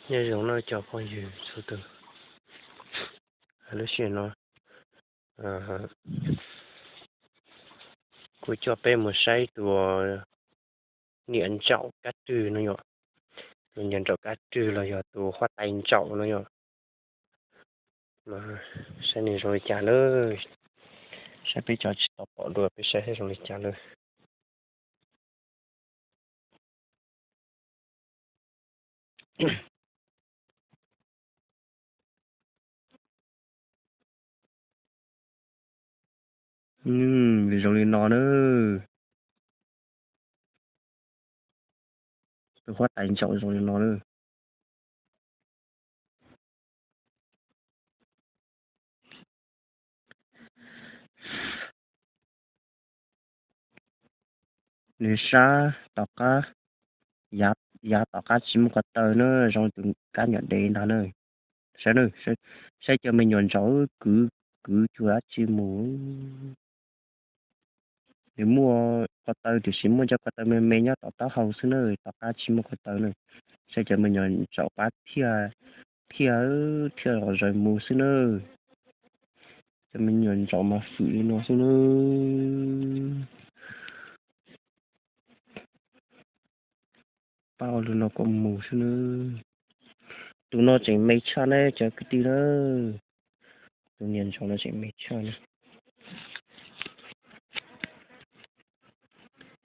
Nyob zoo no cov phooj ywg txhua tus, lub sij hawm no kuv coj peb mus saib tus niam ntsaum kab rwg no yom. Tus niam ntsaum kab rwg los yog tus huab tais ntsaum no yom. Saib nws zoo li cas lawm. Saib peb cov tsis tau pom dua peb saib zoo li cas lawm. Zoo li no na. Tus huab tais ntsaum zoo li no na. Nws sab tom qab, yav tom qab tsis muaj ko taw na, zoo tus kab nyuam dev ntag na. Saib, saib cov me nyuam ntsaum kwv, kwv cuag dab tsi mus. Nws muaj ko taw tiam sis muaj cov ko taw me me nyob tom taub hau xwb na, tom qab tsis muaj ko taw na. Saib cov me nyuam ntsaum pab thiaj, thiaj, thiaj los zaws mus xwb na. Cov me nyuam ntsaum mas fwm li no xwb na. Pab ua li no kom mus xwb na. Tus no tseem me tshaj na cov kwv tij na. Tus niam ntsaum no tseem me tshaj na.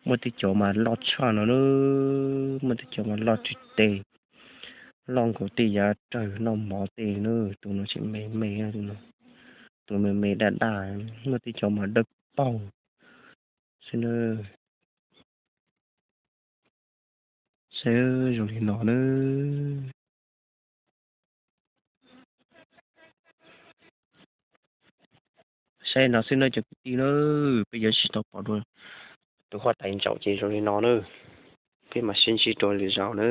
Muaj tej cov mas loj tshaj no na, muaj tej cov mas loj tsis tes, loj nkaus tej yav rawg noj mov tej na. Tus no tseem me me, tus no, tus me me daj daj, muaj tej cov mas dawb paug xwb na. Saib zoo li no na. Saib no xwb na cov kwv tij na, peb yuav tsis tau pom dua tus huab tais ntsaum ces zoo li no na. Peb mam sib ntsib dua lwm zaus na.